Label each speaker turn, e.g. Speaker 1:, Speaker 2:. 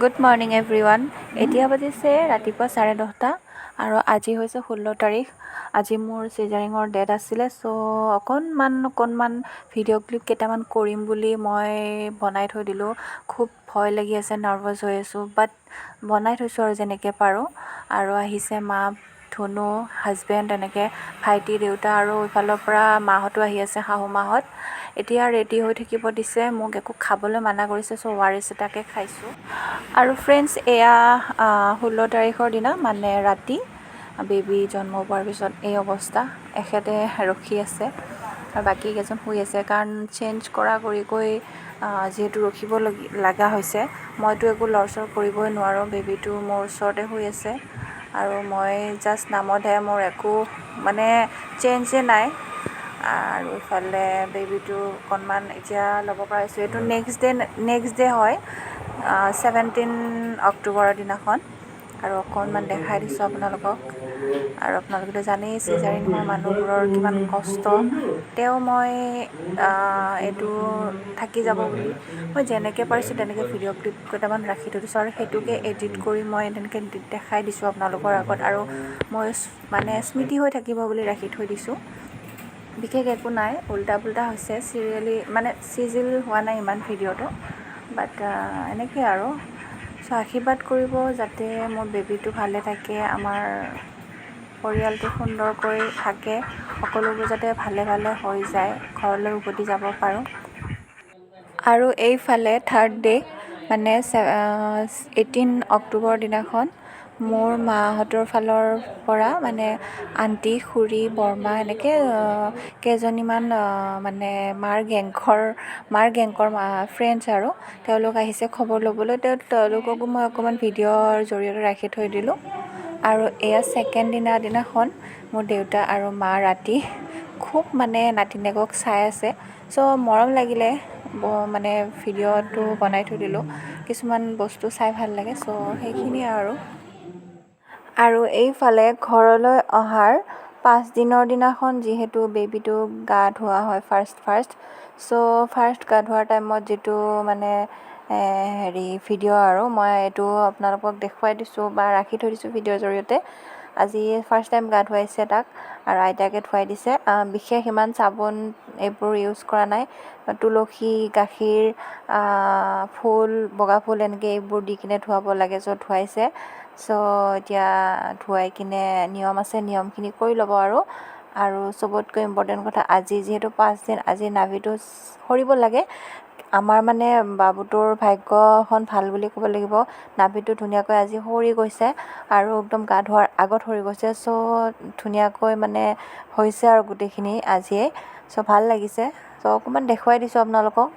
Speaker 1: Good morning everyone. এতিয়া বাজিছে ৰাতিপুৱা 10:30 আৰু আজি হৈছে 16 তাৰিখ। আজি মোৰ চিজাৰিঙৰ ডেট আছিলে। চ' অকণমান অকণমান ভিডিঅ' ক্লিপ কেইটামান কৰিম বুলি মই বনাই থৈ দিলোঁ। খুব ভয় লাগি আছে, নাৰ্ভাছ হৈ আছোঁ, বাট বনাই থৈছোঁ আৰু যেনেকৈ পাৰোঁ। আৰু আহিছে মা, ধুনু, হাজবেণ্ড, এনেকৈ ভাইটি, দেউতা আৰু ইফালৰ পৰা মাহঁতো আহি আছে, শাহু মাহঁত। এতিয়া ৰেডি হৈ থাকিব দিছে মোক, একো খাবলৈ মানা কৰিছে। চ' অ' আৰ এছ এটাকে খাইছোঁ। আৰু ফ্ৰেণ্ডছ, এয়া 16 তাৰিখৰ দিনা, মানে ৰাতি বেবী জন্ম পোৱাৰ পিছত এই অৱস্থা। এখেতে ৰখি আছে আৰু বাকী কেইজন শুই আছে, কাৰণ চেঞ্জ কৰা কৰি কৰি যিহেতু ৰখিব লগা হৈছে। মইতো একো লৰচৰ কৰিবই নোৱাৰোঁ। বেবীটো মোৰ ওচৰতে শুই আছে আৰু মই জাষ্ট নামতহে, মোৰ একো মানে চেঞ্জে নাই। আৰু ইফালে বেবীটো অকণমান এতিয়া ল'ব পৰা হৈছোঁ। এইটো নেক্সট ডে হয়, 17 অক্টোবৰৰ দিনাখন। আৰু অকণমান দেখাই দিছোঁ আপোনালোকক। আৰু আপোনালোকেতো জানেই চিজাৰিং হোৱা মানুহবোৰৰ কিমান কষ্ট। তেওঁ মই এইটো থাকি যাব বুলি মই যেনেকৈ পাৰিছোঁ তেনেকৈ ভিডিঅ' ক্লিপ কেইটামান ৰাখি থৈ দিছোঁ আৰু সেইটোকে এডিট কৰি মই তেনেকৈ দেখাই দিছোঁ আপোনালোকৰ আগত। আৰু মই মানে স্মৃতি হৈ থাকিব বুলি ৰাখি থৈ দিছোঁ। বিশেষ একো নাই, উল্টা পুল্টা হৈছে, চিৰিয়েলি মানে চিজিল হোৱা নাই ইমান ভিডিঅ'টো, বাট এনেকৈ আৰু। চ' আশীৰ্বাদ কৰিব যাতে মোৰ বেবীটো ভালে থাকে, আমাৰ পৰিয়ালটো সুন্দৰকৈ থাকে, সকলোবোৰ যাতে ভালে ভালে হৈ যায়, ঘৰলৈ উভতি যাব পাৰোঁ। আৰু এইফালে থাৰ্ড ডে, মানে 18 অক্টোবৰ দিনাখন মোৰ মাহঁতৰ ফালৰ পৰা মানে আণ্টি, খুৰী, বৰমা, এনেকৈ কেইজনীমান মানে মাৰ গেংকৰ ফ্ৰেণ্ডছ আৰু তেওঁলোক আহিছে খবৰ ল'বলৈ। তেওঁলোককো মই অকণমান ভিডিঅ'ৰ জৰিয়তে ৰাখি থৈ দিলোঁ। আৰু এয়া ছেকেণ্ড দিনাখন মোৰ দেউতা আৰু মা ৰাতি খুব মানে নাতিনীয়েকক চাই আছে। চ' মৰম লাগিলে, মানে ভিডিঅ'টো বনাই থৈ দিলোঁ। কিছুমান বস্তু চাই ভাল লাগে। চ' সেইখিনিয়ে আৰু। আৰু এইফালে ঘৰলৈ অহাৰ 5 দিনৰ দিনাখন যিহেতু বেবীটোক গা ধোৱা হয় ফাৰ্ষ্ট ফাৰ্ষ্ট, চ' ফাৰ্ষ্ট গা ধোৱাৰ টাইমত যিটো মানে হেৰি ভিডিঅ' আৰু মই এইটো আপোনালোকক দেখুৱাই দিছোঁ বা ৰাখি থৈ দিছোঁ ভিডিঅ'ৰ জৰিয়তে। আজি ফাৰ্ষ্ট টাইম গা ধুৱাইছে তাক আৰু আইতাকে ধুৱাই দিছে। বিশেষ ইমান চাবোন এইবোৰ ইউজ কৰা নাই। তুলসী, গাখীৰ, ফুল, বগা ফুল, এনেকৈ এইবোৰ দি কিনে ধুৱাব লাগে। চ' ধুৱাইছে। চ' এতিয়া ধুৱাই কিনে নিয়ম আছে, নিয়মখিনি কৰি ল'ব। আৰু আৰু চবতকৈ ইম্পৰ্টেণ্ট কথা, আজি যিহেতু 5 দিন, আজি নাভিটো সৰিব লাগে। আমাৰ মানে বাবুটোৰ ভাগ্যখন ভাল বুলি ক'ব লাগিব। নাভিটো ধুনীয়াকৈ আজি সৰি গৈছে আৰু একদম গা ধোৱাৰ আগত সৰি গৈছে। চ' ধুনীয়াকৈ মানে হৈছে আৰু গোটেইখিনি আজিয়ে। চ' ভাল লাগিছে। চ' অকণমান দেখুৱাই দিছোঁ আপোনালোকক।